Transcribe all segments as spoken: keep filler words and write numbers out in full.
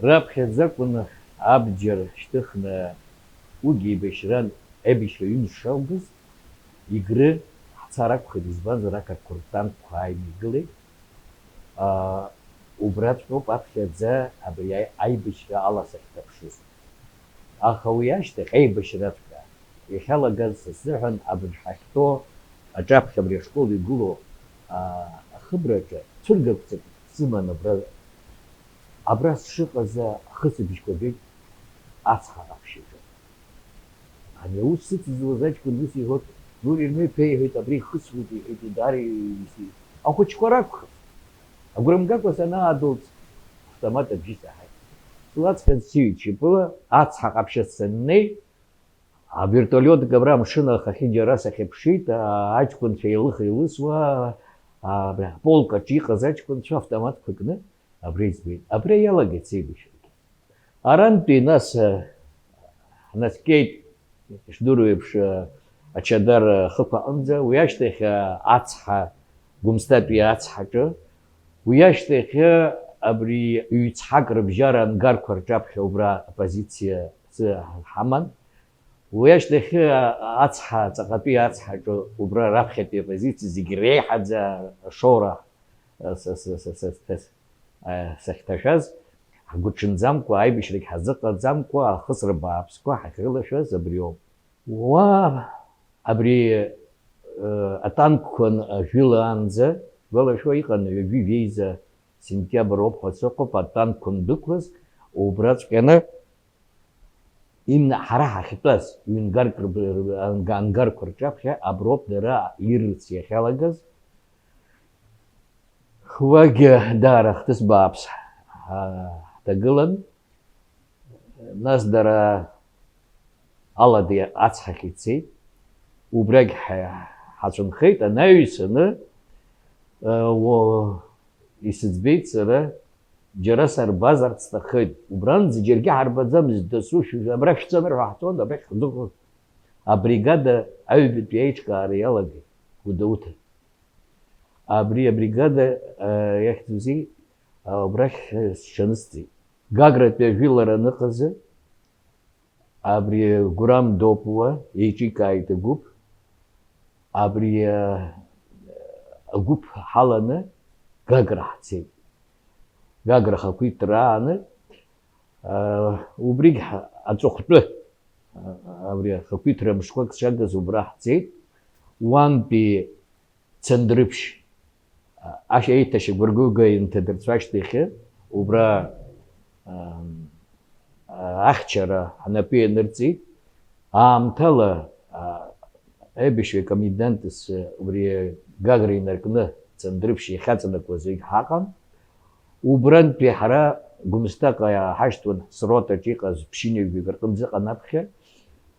Раԥхьаӡа акәын абџьар шьҭыхны уигьы еибашьран, аибашьра ҩымш шалгаз, Егры ҳцар акәхеит, избанзар, ақырҭқәа ртанкқәа ааины игылеит. Аа, убраҵәҟьоуп аԥхьаӡа абри аи-, аибашьра ала сахьҭаԥшыз. Аха уи ашьҭахь аибашьраҵәҟьа иахьалагаз сзыҳәан абыржә ҳахьтәоу аҿаԥхьа абри ашкол игылоу, аа, ахыбраҿы цәыргақәҵак сыман абра, абра сшыҟаз ахысыбжьқәа геит ацҳа ҟаԥшьаҿы. Ани аус сыцызуаз аҷкәын ус иҳәоит, Нури Ермеиԥа иҳәеит, абри ихысуеит, иҳәеит, даара исеи-, ахәыҷқәа ракәхап. Агәра мгакәа санаадәылҵ, автомат абжьы саҳаит. Сылаҵҟьан сыҩит шьапыла, ацҳа ҟаԥшьа саннеи, авертолиотк абра амшын ахахьы џьара сахьыԥшит, а-, аҷкәынцәа еилых-еилысуа, а-, абра аполк аҿы иҟаз аҷкәынцәа автоматқәа кны абра избеит. Абра иалагеит сеибашьрагьы. Арантәи нас, а, ҳнаскьеит, ишдыру еиԥш, а, Ачадар ахықә аҟынӡа, уи ашьҭахь, а, ацҳа Гәымсҭатәи ацҳаҿы, уи ашьҭахь абри ҩ-цҳак рыбжьара ангарқәа рҿаԥхьа убра апозициа ҳаман. Уи ашьҭахь ацҳа, ҵаҟатәи ацҳаҿы убра раԥхьатәи апозициа зегь реиҳаӡа ашоура, а, са, са, са, са, са, а, сахьҭашәаз, ҳгәыҽанӡамкәа, аибашьрагь ҳазыҟаҵамкәа, ахысра бааԥсқәа ҳахьрылашәаз абриоуп. Уа абри, э, атанкқәа н-, жәылаанӡа гәалашәо иҟан, ҩажәи жәеиза сентиабр ауп ҳәа сыҟоуп, атанкқәа ндәықәлаз, убраҵәҟьаны имны ҳара ҳахьтәаз, ҩынгарк рб-, рб-, анга-, ангарқәа рҿаԥхьа аброуп дара ирырц иахьалагаз. Уагь даара хҭыс бааԥс, а, ҳҭагылан. Нас дара алада ацҳахь ицеит. Убрагь ҳа-, ҳацәынхеит. Анаҩсаны, а, уо-, исыӡбеит сара, џьара сарбазарц сҭаххеит. Убранӡа џьаргьы ҳарбаӡамызт, дасу шәы-, абра шәцаны ҳәа ҳцон, абрахь ҳдәықәлт. Абригада аҩбатәи аиҿкаара иалагеит Гәдоуҭа. Абри абригада, а, иахьӡузеи, а, убрахь, а, сҽанысҵеит. Гагратәи ажәылара аныҟазы, абри Гәырам Допуа еиҿикааит агәыԥ. Абри, а, агәыԥ ҳаланы Гагра ҳцеит. Гагра ахақәиҭтәра ааны, а, убригь ҳа-, аҵыхәтәы, а, абри ахақәиҭра мшқәак шагыз убра ҳцеит. Уантәи Цандрыԥшь, а, ашә-, аиҭашьақәыргылга инҭадырцәашт иахьа, убра, ам, а, ахьчара ҳнапы ианырҵеит. Аамҭала, а, аибашьҩы акомендантс, а, убри Гагра инаркны Цандрыԥшь иахьаҵанакуаз зегь ҳаҟан. Убрантәи ҳара Гәымсҭаҟа иааҳашьҭуан, сротаҿ иҟаз ԥшьынҩажәик рҟынӡа ыҟан аԥхьа.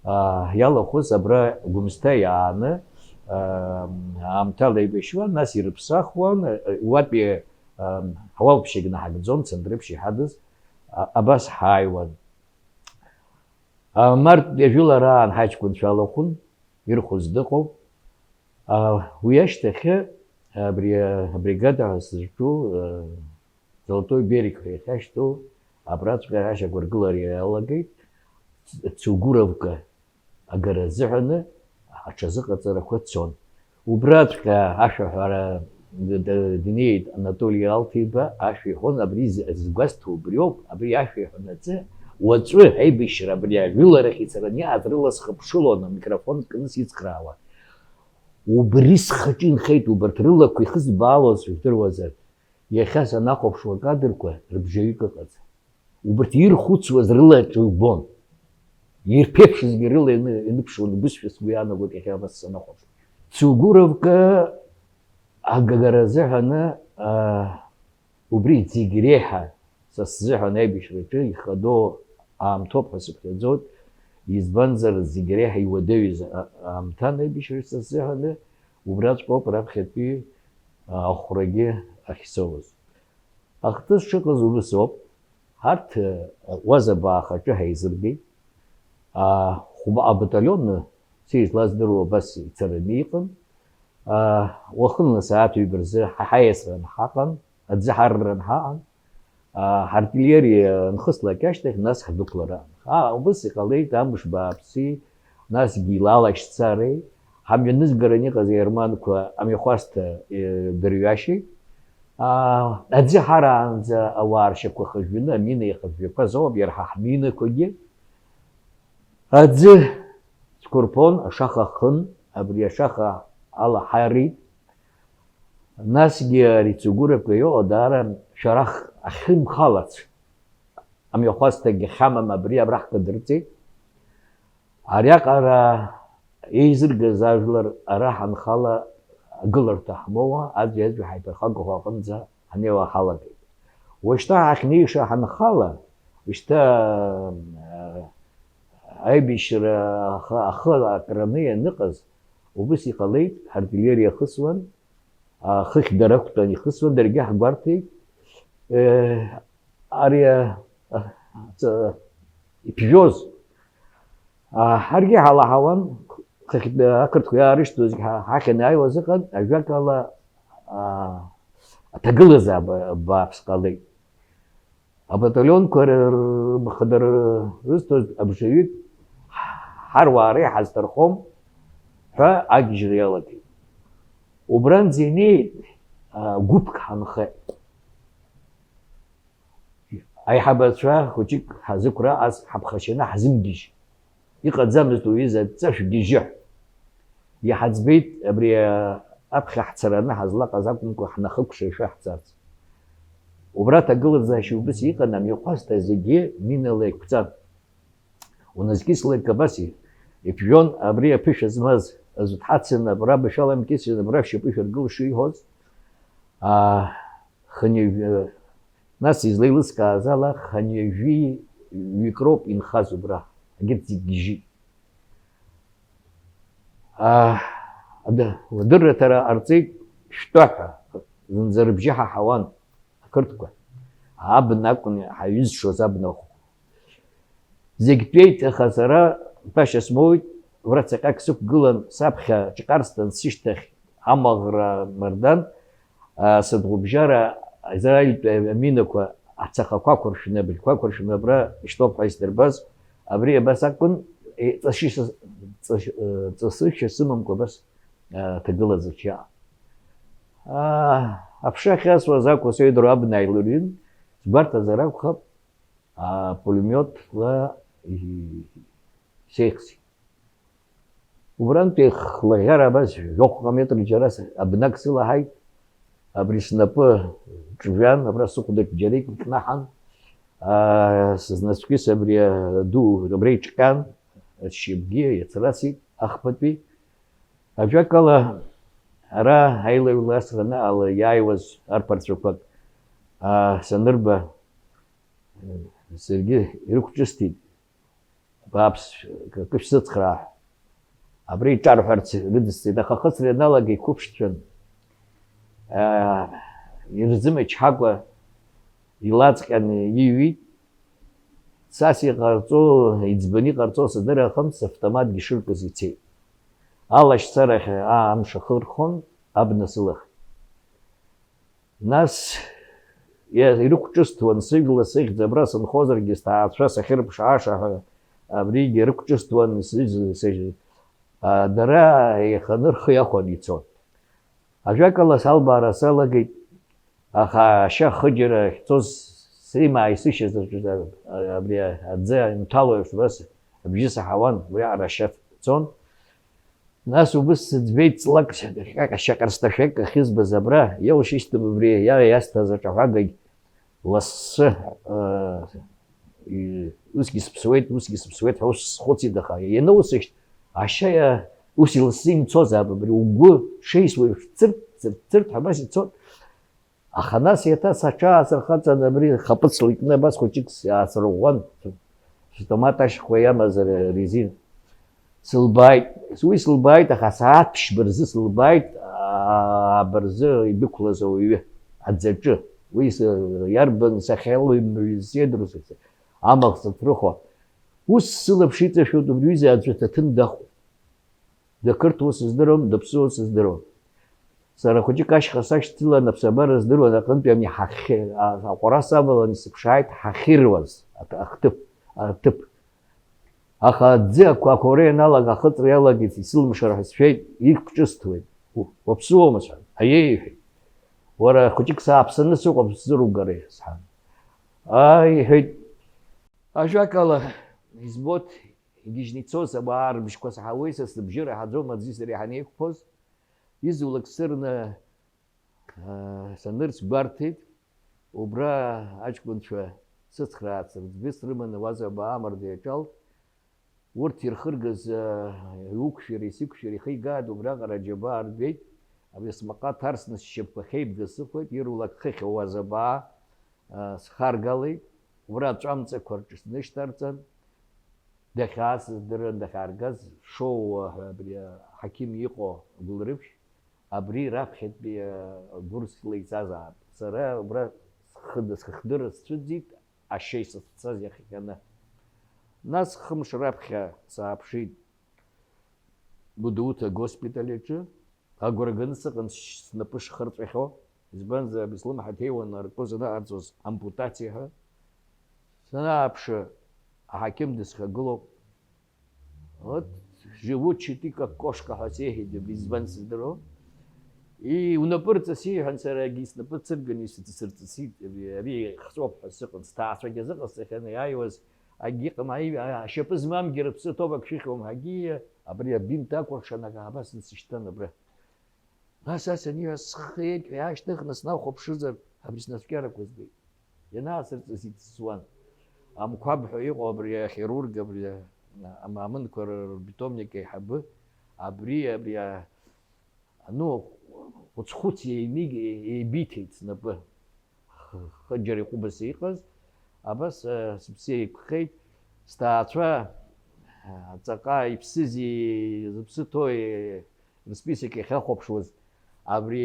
Аа, иалахәыз абра Гәымсҭа иааны, аа, аамҭала еибашьуан, нас ирыԥсахуан, уатәи, аа, ҳауалԥшьагь наҳагӡон, Цандрыԥшь иҳадыз, а-, абас ҳааиуан. А, март жәылараан ҳаҷкәынцәа алахәын, ирхәыз дыҟоуп. А, уи ашьҭахьы абри, а, абригада ҳәа сызҿу, а, Золотой берег ҳәа иахьашьҭоу абраҵәҟьа ашьақәыргылара иалагеит. Ц-, Цугуровка агара азыҳәаны аҽазыҟаҵарақәа цон. Убраҵәҟьа ашәаҳәара д-, д-, днеит Анатоли Алҭеиба, ашәа иҳәон, абри з-, згәасҭо убриоуп, абри ашәа иҳәонаҵы, уаҵәы аибашьра абри ажәыларахь ицараны иааз рыла схыԥшылон, амикрофон кны сицхраауан. Убри схаҿы инхеит, убарҭ рылақәа ихызбаалоз жәдыруазар, иахьа санахәаԥшуа акадрқәа рыбжаҩык ыҟаӡам. Убарҭ ирхәыцуаз рылаҿы убон. Ирԥеиԥшызгьы рыла ины-, иныԥшуан, убысшәа сгәы иаанагоит иахьа абас санахәаԥш. Цугуровка агагара азыҳәаны, аа, убри зегь реиҳа са сзыҳәан аибашьраҿы ихадоу аамҭоуп ҳәа сыԥхьаӡоит, избанзар, зегь реиҳа иуадаҩыз а-, аамҭан аибашьраҿы са сзыҳәаны, убраҵәҟьоуп раԥхьатәи, а, ахәрагьы ахьсоуз. Ахҭыс шыҟаз убыс ауп. Ҳарҭ, э, Уаза баахаҿы ҳаизыргеит. А, хәба-, абаталионы, са излаздыруа, абас ицараны иҟан. А, уахынла сааҭ ҩба рзы ҳа-, ҳаиасран ҳаҟан, аӡы ҳарран ҳаҟан. Ҳартиллериа анхыслак ашьҭахь, нас ҳдәықәлара. Аа, убыс иҟалеит, амш бааԥси, насгьы илалашьцареи, ҳамҩанызгаран иҟаз аерманқәа амҩахәасҭа, э, дырҩашьеит. Аа, аӡы ҳараанӡа ауаа ршьапқәа хыжәжәаны амина иахыжәжәақәаз ауп, иара ҳа ҳминақәагьы. Аӡы цәқәырԥон, ашаха хын, абри ашаха алаҳарит. Насгьы ари Цугурапка иҟоу даара шәарах ахьымхалац, амҩахәасҭагьы ахьамам, абри абра ҳкыдырҵеит. Ариаҟара еизыргаз ажәлар ара ҳанхала агыларҭа ҳмоуа, аӡәи-аӡәи ҳаиԥырхагахо аҟынӡа ҳнеиуа ҳалагеит. Уажәшьҭа ҳахьнеиша ҳанхала, уажәшьҭа, э, аибашьра ахы, ахы акраны ианыҟаз, убыс иҟалеит, ҳартиллериа ахысуан, ахыхь дара ақәтәан ихысуан, даргьы ҳгәарҭеит. Э, ари, а, ҵа-, иԥжәоз, а, ҳаргьы ҳалаҳауан, хыхь, ақырҭқәа иаарышьҭуазгьы ҳа-, ҳахь анааиуаз ыҟан, ажәакала, а, аҭагылазаашьа бааԥс ҟалеит. Абаталионқәа р-, р-, рхадара рызҭоз абжаҩык ҳаруаа реиҳа ҳазҭархом ҳәа агьежьра иалагеит. Убранӡа инеит, а, гәыԥк ҳанхеит. Аиҳабацәа хәыҷык ҳазықәра ас ҳаԥхашьаны ҳзымгьежь. Иҟаӡамызт уаҩы заҵәы шәгьежьы. Иҳаӡбеит абри, а, аԥхьа ҳцараны ҳазлаҟаз акәымкәа, ҳнахыкәша ишәаҳҵарц. Убра аҭагылазаашьа убыс иҟан, амҩахәасҭа зегьы минала еиқәҵан. Уназкьыслак абас иԥжәон абри аԥышәа змаз, аӡә дҳацын, абра бышәала имкьысҩын, абра шәшьапы шәыргыл шиҳәоз, аа, хынҩажәи, нас излеилыскааз ала, хынҩажәи ҩык роуп инхаз убра, егьырҭ зегь гьежьит. Аа, ада-, адырраҭара ҟарҵеит, шәтәа ҳәа, зынӡа рыбжьы ҳаҳауан, ақырҭқәа. Абна акәын ҳаҩызцәоз, абна ахәқәа. Зегь тәеит, аха сара ԥашьа смоуит, убра цаҟьак сықәгылан, саԥхьа Ҷҟарсҭан, сышьҭахь Амаӷра Мардан, а, сыдӷәыбжьара Израильтәи аминақәа ацахақәа ақәыршәны, абыжьқәа ақәыршәны абра ишьҭоуп ҳәа исдырбаз, абри абас акәын, е, ҵысышьа, ҵыш-, э, ҵысышьа сымамкәа абас, а, ҭагылазаашьа иаан. А, аԥша ахьасуаз акәу сеидру абна ааилырҩын, сгәарҭазар акәхап, а, пулемиотла и-, сеихсит. Убрантәи хлаӷьара абас жәохәҟа метр џьара с-, абнак сылаҳаит, абри снапы ҿжәан, абра сыхәда џьарак икнаҳан, а, сызнацәкьыс абри аду абра иҿҟьан, ашьапгьы иацрасит ахԥатәи. Ажәакала, ара аилаҩ ласраны ала иааиуаз арԥарцәақәак, а, санырба, саргьы ирықәҿысҭит, бааԥс, акы шәсыцхраа ҳәа. Абри иҿарҳәарц ирыдысҵеит, аха ахысра ианалага иқәыԥшцәан, аа, ирзымчҳакәа илаҵҟьаны иҩит. Цас иҟарҵо, иӡбаны иҟарҵо сыздырахым, савтоматгьы шыркыз ицеит. Алашьцарахь, аа, амш ахырхәон, абна сылахеит. Нас иа-, ирықәҿысҭуан сыжәла сыхьӡ, абра сынхозаргьы сҭаацәа сахьырԥшааша ҳәа, абригьы ирықәҿысҭуан сыжәла сыхьӡ. А, дара еиханы рхы иахәаны ицон. Ажәакала, салбаара салагеит, аха ашьа хыџьара ахьцоз сеимаа исышьаз аҿы, а-, абри аӡы инҭало еиԥш, убас абжьы саҳауан, уиаҟара ашьа цон. Нас убыс сыӡбеит, ҵлак шьаҟа-шьаҟа рсҭашәак ахьызбаз абра, иоушьышьҭым убри, иа-, иасҭаз аҿаҳәагагь лассы, э, и-, усгьы сыԥсуеит, усгьы сыԥсуеит ҳәа ус схәыцит, аха ианаусышьҭ, ашьа иа-, ус илассы имцозаап абри, угәы шеисуа еиԥш, цырт, цырт, цырт ҳәа абас ицот. Аха нас еиҭа саҽаасырхаҵан, абри хапыцла икны абас хәыҷык аасырӷәӷәан, автомат ашьхәа иамазар резин. Сылбааит, уи сылбааит, аха асааҭ ԥшьба рзы сылбааит, ааба рзы идәықәлаз ауаҩы аӡаҿы. Уи с-, иарбан сахьалоу имҩыз сеидру, амаӷ сыҭрыхуа. Ус сылаԥш иҵашәоит, убри ҩыза аӡәы аҭаҭын дахәоит. Дақырҭуа сыздыруам, даԥсуа сыздыруам. Сара хәыҷык ашьха сашьцылан аԥсабара здыруаз аҟынтәи ами ҳахьы-, а-, аҟәара савалан исыԥшааит ҳахьыруаз аҭ-, ахҭыԥ, аҭыԥ. Аха аӡы ақәа-, ақәара ианалага, ахыҵра иалагеит, исылымшар ҳәа сшәеит, иқәҿысҭуеит. У-, уаԥсыуоума, сҳәан. Аиеи, иҳәеит. Уара хәыҷык сааԥсаны сыҟоуп, сзыругари, сҳәан. Ааи, иҳәеит. Ажәакала, избоит, игьежьны ицоз ауаа рыбжьқәа саҳауеит, са сыбжьы раҳаӡом аӡәи сареи ҳанеиқәԥоз. Изулак сырны, аа, санырц гәарҭеит, убра аҷкәынцәа сыцхраарц рыӡбыс рыманы Уазабаа амарда иаҿалт. Урҭ ирхыргаз, аа, иуқәшәар, исықәшәар ихигааит, убраҟара аџьабаа рбеит. Абри смаҟа ҭарсны сшьапқәа ахьеибгаз сыхәеит, ирулак хыхь Уазабаа, аа, схаргалеит. Убра аҵәамҵақәа рҿы снышьҭарҵан, дахьааз сыздырам, дахьааргаз Шоуа ҳәа абри аҳақьым иҟоу агәылрыԥшь. Абри раԥхьатәи, а, гәырсла ицазаап. Сара убра схы-, сыхдырра сцәыӡит, ашьа исыцәцаз иахҟьаны. Нас хымш раԥхьа сааԥшит Гәдоуҭа агоспиталь аҿы. Агәра ганы сыҟан снапы шхырҵәахьоу. Избанзар, абри слымҳа ҭеиуан аркы санаҟарҵоз ампутациа ҳәа. Санааԥшы, аҳақьым дысхагылоуп. Вот, живучий ты как кошка ҳәа сеиҳәеит, избан сыздыруа. И, унапы рҵыс иҳәан, сара егьи снапы цырганы исыҵ-, сырҵысит, ари, ари ихҵәоуп ҳәа сыҟан, сҭаацәагьы азыҟасҵахьан, иааиуаз акгьы ыҟам, аи-, а-, ашьапы змамгьы рыԥсы ҭоуп, ак шәыхьуам, ҳәагьы, абри абинт акәыршан, ак аабас исышьҭан абра. Нас ас аниҳәа, схы еиқәҳәа аашьҭыхны снахәаԥшызар, абри снацәкьарақәа збеит. Ианаасырҵаз иҵысуан. Амқәаб ҳәа иҟоу абри ахирург, абри амаамынқәа рпитомник аиҳабы, абри, абри а-, ну, хәыц-хәыц еимиг-, еибиҭеит снапы. Х-, хыџьара иҟәыбаса иҟаз, абас, а, сыԥсы еиқәхеит, сҭаацәа, а, ҵаҟа иԥсызи зыԥсы ҭоуи рсписок иахьахәаԥшуаз, абри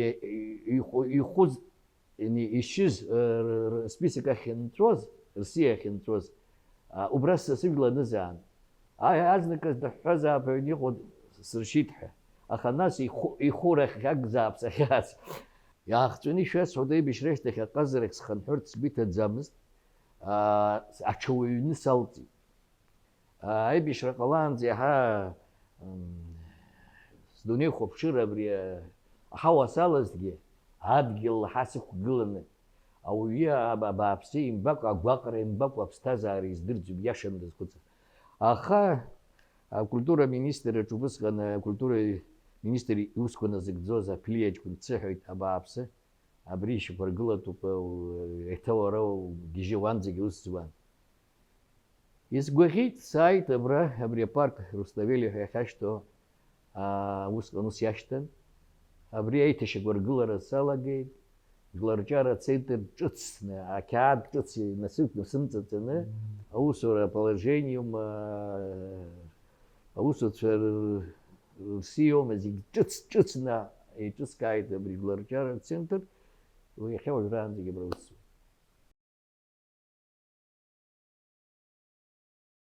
ихәы-, ихәыз, ишьыз, э, р-, р-, список ахь инҵәоз, рсиа ахь инҵәоз, а, убра са сыжәла анызаан. Аи, азныказ дыҳәҳәозаап, аҩн иҟоу сыршьит ҳәа. Аха нас ихәы-, ихәы рахь акәзаап сахьааз. Иаахҵәаны ишәасҳәоит, аибашьра ашьҭахь аҟазарахь схынҳәырц сгәы иҭаӡамызт, аа, аҽа уаҩны салҵит. Аибашьра ҟалаанӡа иаҳа, м, сдунеихәаԥшыр абри, а, аҳауа салазҭгьы, адгьыл лаҳа сықәгыланы, ауаҩы аб-, абааԥсы имбакәа, агәаҟра имбакәа аԥсҭазаара издырӡом, иашан дазхәыцыр. Аха акультура аминистрраҿы убысҟан акультура министр иусқәа назыгӡоз Аԥлиа ҷкәын дсыҳәеит, абааԥсы, абри ишьақәыргылатәуп, еиҭа уара угьежьы уанӡагьы ус зуан. Исгәаӷьит, сааит абра, абри апарк Руставели ҳәа иахьашьҭоу, аа, усҟан ус иашьҭан. Абри аиҭашьақәыргылара салагеит. Жәларҿиара ацентр ҿыцны, ақьаад ҿыц инасыгӡаны, сымҵаҵаны, аусура аположениум, аа, аусуцәа р-, рсиома, зегь ҿыц-ҿыцны еиҿыскааит абри Жәларҿиара ацентр, уи иахьа уажәраанӡагьы абра ус.